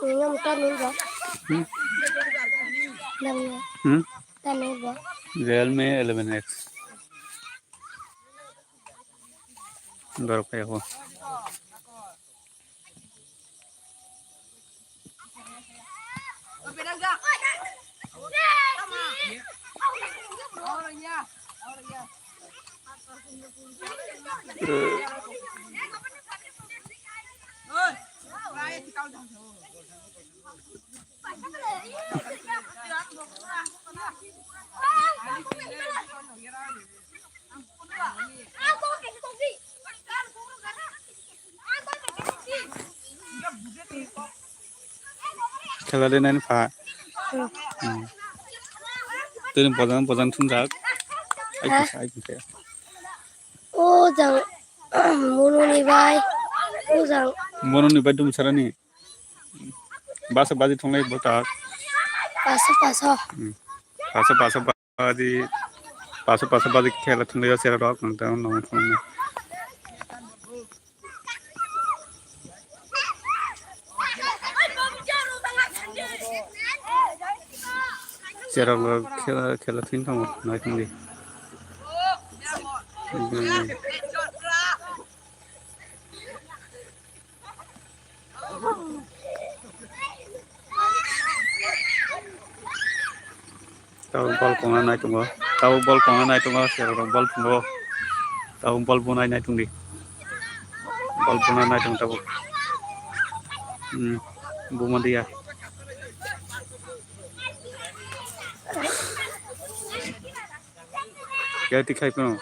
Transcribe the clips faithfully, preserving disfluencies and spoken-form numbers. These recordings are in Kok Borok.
Nang ta nung ba? Hmm? Nang ya. Hmm? Ta nung ba? Realme eleven X. Dorok kaya ko. Khela de nani pha. Hmm. Hmm. Tini bojang bojang thumjak. Ai Ha? Kisa, ai kisa. O jang, mononi bai. O jang. Mononi bai dum sarani. Basa baji thunglai botak. Paso, paso. Hmm. Paso, paso. Adi paso paso baji khela thunglai o cherok rok nang tang nang thung. Cherok rok khela khela thung tong nai thung di. Tabuk bol kongna nai tongo. Tabuk bol kongna nai tongo. Cherok rok bol tongo. Tabuk bol bunai nai tongdi. Bol buna nai tong tabuk. Hmm. Buma dia. Kaya tikhai pano.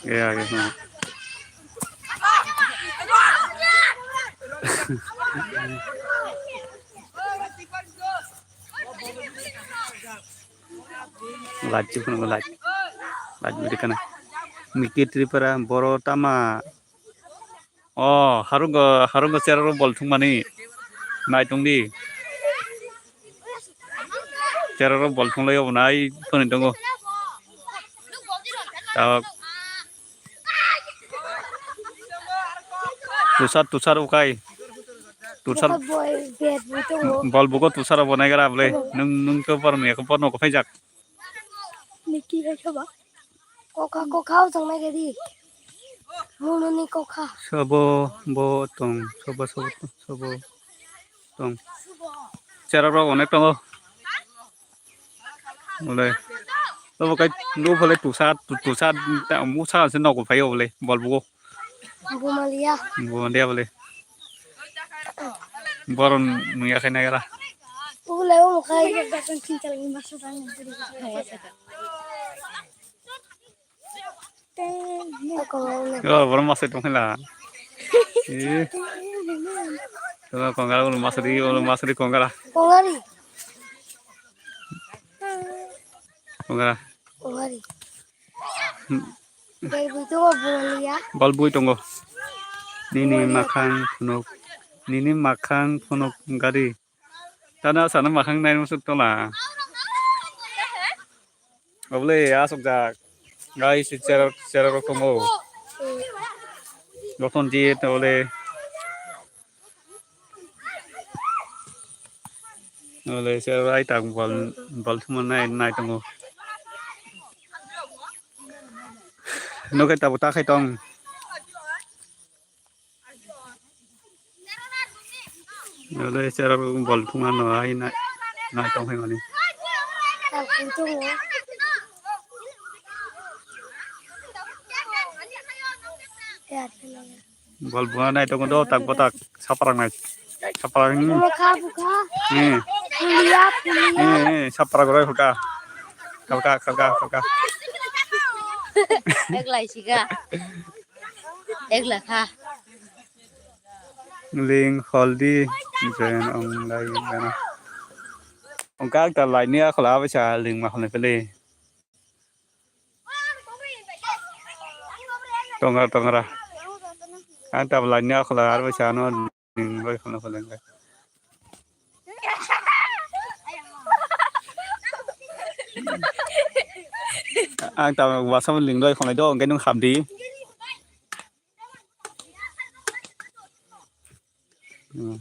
Ya, ya, no. Lait chukno lait. Lait bidi kana. Miki Tripura boro tama. O, harungo, harungo cherok rok bol thwngmani. Nai tongdi. Cherok rok bol thwnglai obo nai phone tongo. Tabuk. Tusar, tusar ukai. Tusar. Bol bugo tusar obo nai gara bole. Nung, nung to por me ko por no ko phai jak. Niki hai khaba. Kokha, kokha o tong nai di. Mononi kokha. Sobo, bo tong, sobo, sobo, sobo tong. Cherok rok onek tongo. Bole. Obo kai, no bole tusa, tu-, tusa, ta, musa se nogo phai bole, bol bugo. Bumalia. Bumalia bole. Boron nuya khai nagara. Bole o khai. Yo, borom masai tong khela. Eh. Toma kongara ulo masri, ulo masri kongara. Kongari. Kongara. Kongari. Hmm. Dari itu bumalia. Bal bui tongo. Nini makhang phunuk. Nini makhang phunuk gari. Tana sana makhang nai musuk tola. Oble asok jak. Guys, cherok, cherok rok tongo. Joton je tole. Ole se rai tak bol, bol thumna nai, nai tongo. Noke tabo ta khai tong. Ole se ro bol thumna no ai nai, nai tong khai mani. Bol buna nai tongo do tak botak saprang nai. Saprang. Bukha, bukha. Hmm. Pulia, pulia. Hmm, hmm, saprang roi huka. Kalka, kalka, kalka. Eglai siga. Egla kha. Ling holdi jen ong lai gana. Ong kak ta lai ni akhola abaisa ling ma holai pele. Tongra, tongra. Ang tabla ni akhola arbo chano ning bai khana khole ngai. Ang tabla wasam ling bai khonai do, ngai nung khamdi. Hmm.